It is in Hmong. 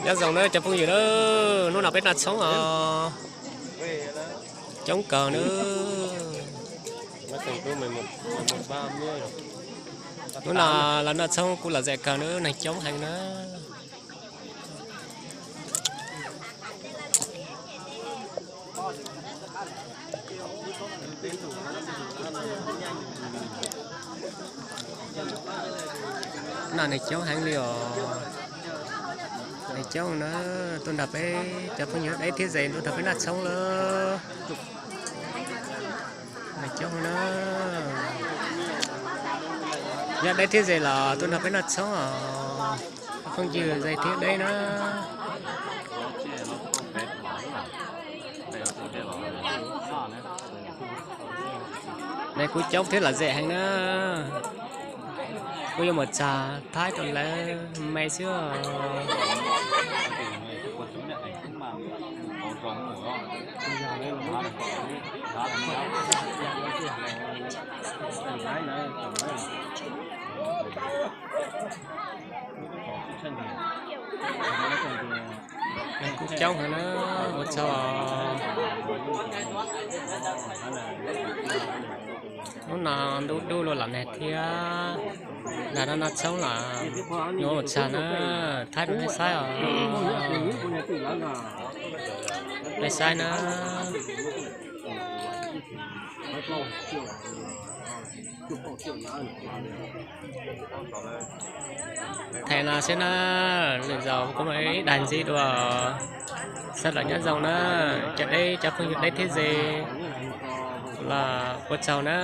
Nyob zoo na cov phooj ywg na, hnub no peb noj tshoob os, coob kawg na. Hnub no los noj tshoob kuj lom zem kawg na, neeg coob heev na. No neeg coob heev li os. Neeg coob na, tuaj nrog peb cov phooj ywg deb thiab ze tuaj nrog peb noj tshoob lawm. Neeg coob na, yog deb thiab ze los tuaj nrog peb noj tshoob os. Phooj ywg ze thiab deb na. Neeg kuj coob thiab lom zem heev na. Kuj yuav mus txog Thaib rau lawv me xwb. Neeg kuj coob heev na, ua tsaug. Hnub no ntuj dub luaj los nag thiab, nrog noj tshoob los yuav mus txog na, Thaib rau nej saib os. Nej saib na. Them no xwb na, lwm zaus kuv mam ib dag ntxiv dua. Sawv daws nyob zoo na, cov deb cov phooj ywg deb thiab ze los ua tsaug na.